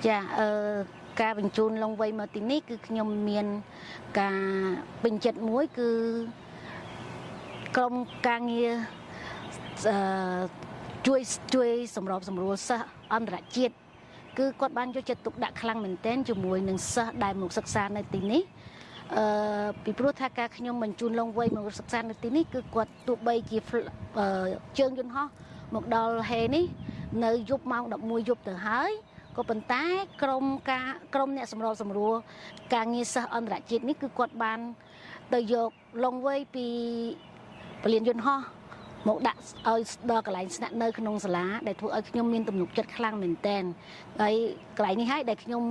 ចាអឺការបញ្ជូនឡុងវៃមកទីនេះគឺខ្ញុំមានការពេញចិត្តមួយគឺក្រុមការងារអឺជួយជួយសម្របសម្រួលសិស្សអន្តរជាតិគឺគាត់បានយកចិត្តទុកដាក់ខ្លាំងមែនទែនជាមួយនឹងសិស្សដែលមកសិក្សានៅទីនេះអឺពីព្រោះថាការខ្ញុំបញ្ជូនឡុងវៃមកសិក្សានៅទីនេះគឺគាត់ទោះបីជាជើងយន្តហោះមកដល់ហេនេះនៅយប់ម៉ោង11យប់ទៅហើយក៏ប៉ុន្តែក្រុមការក្រុមអ្នកសម្របសម្រួលការងារសិស្សអន្តរជាតិនេះគឺគាត់បានទៅយកឡុងវៃពីពលានយន្តហោះមកដាក់ឲ្យដល់កន្លែងស្នាក់នៅក្នុងសាលាដែលធ្វើឲ្យខ្ញុំមានទំនុកចិត្តខ្លាំងមែនទែនហើយកន្លែងនេះហើយដែលខ្ញុំ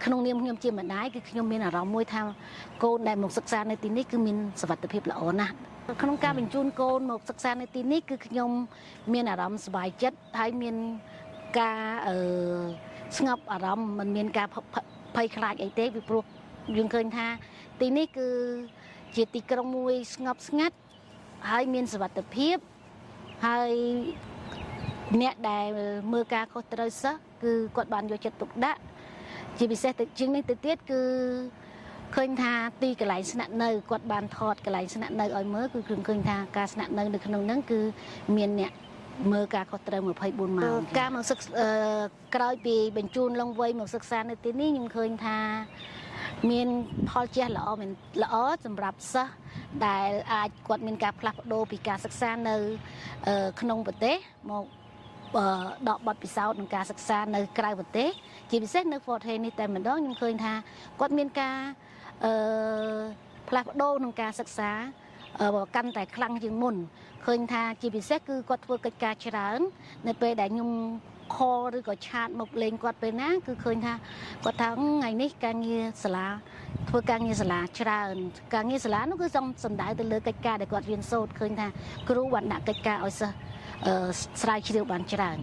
ក្នុងនាមខ្ញុំជាម្ដាយគឺខ្ញុំមានអារម្មណ៍មួយថាកូនដែលមកសិក្សានៅទីនេះគឺមានសុវត្ថិភាពល្អណាស់ក្នុងការបញ្ជូនកូនមកសិក្សានៅទីនេះគឺខ្ញុំមានអារម្មណ៍សប្បាយចិត្តហើយមានការអឺស្ងប់អារម្មណ៍មិនមានការភ័យខ្លាចអីទេពីព្រោះយើងឃើញថាទីនេះគឺជាទីក្រុងមួយស្ងប់ស្ងាត់ហើយមានសុវត្ថិភាពហើយអ្នកដែលមើលការខុសត្រូវសិស្សគឺគាត់បានយកចិត្តទុកដាក់ជាពិសេសទៅជាងនេះទៅទៀតគឺឃើញថាទីកន្លែងស្នាក់នៅគាត់បានថតកន្លែងស្នាក់នៅឲ្យមើលគឺឃើញថាការស្នាក់នៅនៅក្នុងហ្នឹងគឺមានអ្នកមើលការខុសត្រូវ24ម៉ោងការមកសិក្សាក្រោយពីបញ្ជូនឡុងវៃមកសិក្សានៅទីនេះខ្ញុំឃើញថាមានផលជះល្អមែនល្អសម្រាប់សិស្សដែលអាចគាត់មានការផ្លាស់ប្ដូរពីការសិក្សានៅក្នុងប្រទេសមកដកបទពិសោធន៍ក្នុងការសិក្សានៅក្រៅប្រទេសជាពិសេសនៅ Fort Hays នេះតែម្ដងខ្ញុំឃើញថាគាត់មានការអឺផ្លាស់ប្ដូរក្នុងការសិក្សាកាន់តែខ្លាំងជាងមុនឃើញថាជាពិសេសគឺគាត់ធ្វើកិច្ចការច្រើននៅពេលដែលខ្ញុំ call ឬក៏ chat មកលេងគាត់ពេលណាគឺឃើញថាគាត់ថាថ្ងៃនេះការងារសាលាធ្វើការងារសាលាច្រើនការងារសាលានោះគឺសំសំដៅទៅលើកិច្ចការដែលគាត់រៀនសូត្រឃើញថាគ្រូបានដាក់កិច្ចការឲ្យសិស្សស្រាវជ្រាវបានច្រើន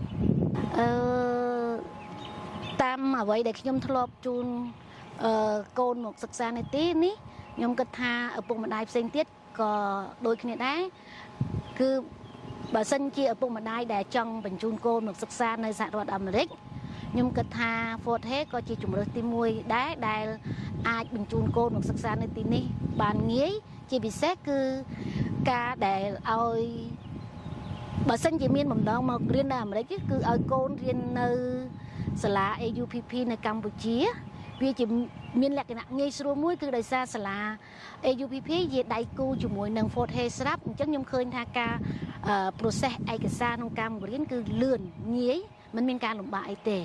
អឺតាមអ្វីដែលខ្ញុំធ្លាប់ជូនអឺកូនមកសិក្សានៅទីនេះខ្ញុំគិតថាឪពុកម្ដាយផ្សេងទៀតក៏ដូចគ្នាដែរគឺបើសិនជាឪពុកម្ដាយដែលចង់បញ្ជូនកូនមកសិក្សានៅសហរដ្ឋអាមេរិកខ្ញុំគិតថា Fort Hays ក៏ជាជម្រើសទី1ដែរដែលអាចបញ្ជូនកូនមកសិក្សានៅទីនេះបានងាយជាពិសេសគឺការដែលឲ្យបើសិនជាមានបំណងមករៀននៅអាមេរិកគឺឲ្យកូនរៀននៅសាលា AUPP នៅកម្ពុជាវាជាមានលក្ខណៈងាយស្រួលមួយគឺដោយសារសាលា AUPP ជាដៃគូជាមួយនឹង Fort Hays ស្រាប់អញ្ចឹងខ្ញុំឃើញថាការ process ឯកសារក្នុងការបង្រៀនគឺលឿនងាយមិនមានការលំបាកអីទេ។